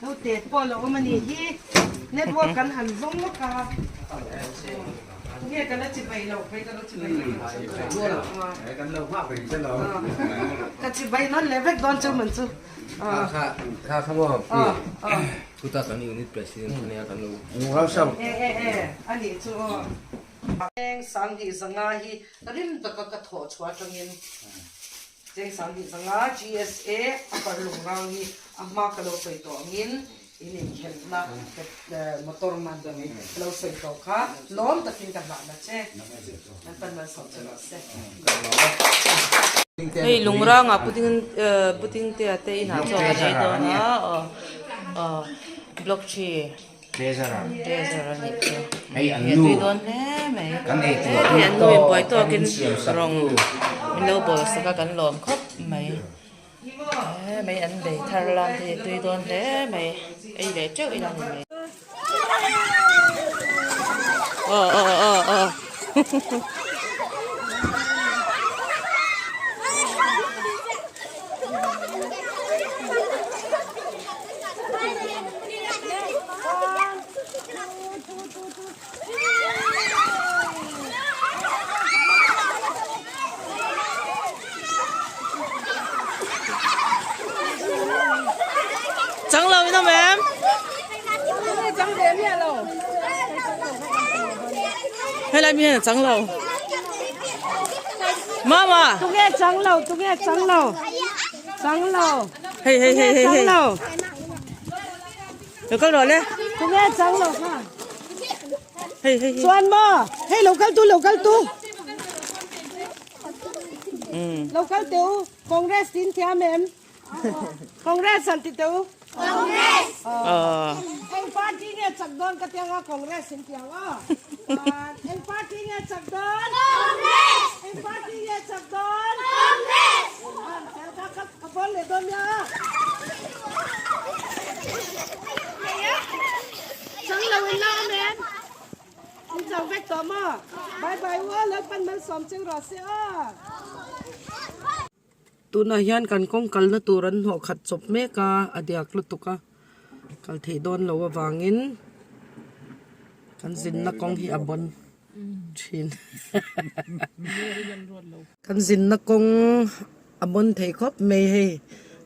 Note pawh lo awm a nih hi network kan han zawng lawk a nge ka la chi bai loh phei ka lo chi bai ka chi bai nawn leh vek dawn chu man chu kha kha kha maw chuta kan unit president ania kan lo e e e a nih chu aw Cheng sanghnih zanga hi rim taka ka thawh chhuah atangin Cheng sanghnih zanga GSA a parlung rang hi a hma ka lo sawi tawh angin in inkhelhna motor man ka lo sawi tawh kha lawm takin ka hlahna che an pan malsawm che rawh se. Hei lungrangah pudding pudding te a te inah chaw kan ei dawn a aw block tree Treasure treasure a nih chu hei an hei a nu tui dawn hle mai kan ei tur hei an nu in buai tawkin min siam sak rawng tu min lo bawl sak a kan lawm khawp mai he mai an bei thar lam te hi a tui dawn hle mai ei leh teuh ila ni mai aw aw aw aw. Chang lo in awm em? Helai mi hian a chang lo. Mama! Tunge chang lo, tunge chang lo. Chang lo. Hei hei hei hei hei. Lo kal rawh le. Tunge chang lo kha. Hei hei hei. Chuan maw? Hei lo kal tu lo kal tu. Lo kal teu Congress tin thiam em? Congress an ti teu. Congress. Ờ. Eng party nge chak dawn ka tiang a Congress in tiang a. Eng party nge chak dawn? Congress. Eng party nge chak dawn? Congress. Ka ka ka phone leh dawn nia. Chang lo in la awm em? In chau vek tawh maw? Bye bye u a, Lalpan malsawm cheu rawh se aw. Tunah hian kan kawng kalna tur an hnawh khat chawp mek a, a diak lutuk a, kal theih dawn loh avangin kan zinna kawng hi a bawn thin. Kan zinna kawng a bawn thei khawp mai hei,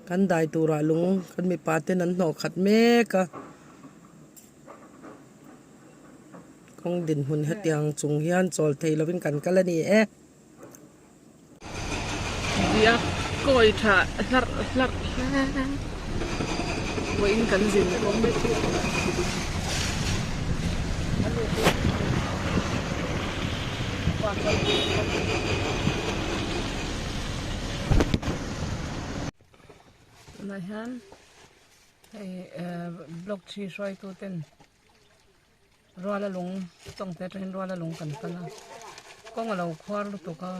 kan dai turah lung kan mipa ten an hnawh khat mek a, kawng dinhmun hetiang chung hian chawl thei lovin kan kal a ni e. Tia kawi tha hlarh hlarh hle vawiin kan zin kawng tunah hian hei ehh block thi hruaitu ten. Ruala lung tawng te atangin ruala lung kan pan a kawng a lo khuar lutuk a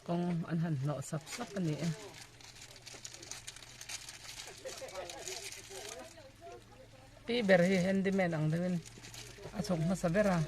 kawng an han hnawh sap sap a ni e. Pi ber hi handyman ang deuhin a chhuk hmasa ber a.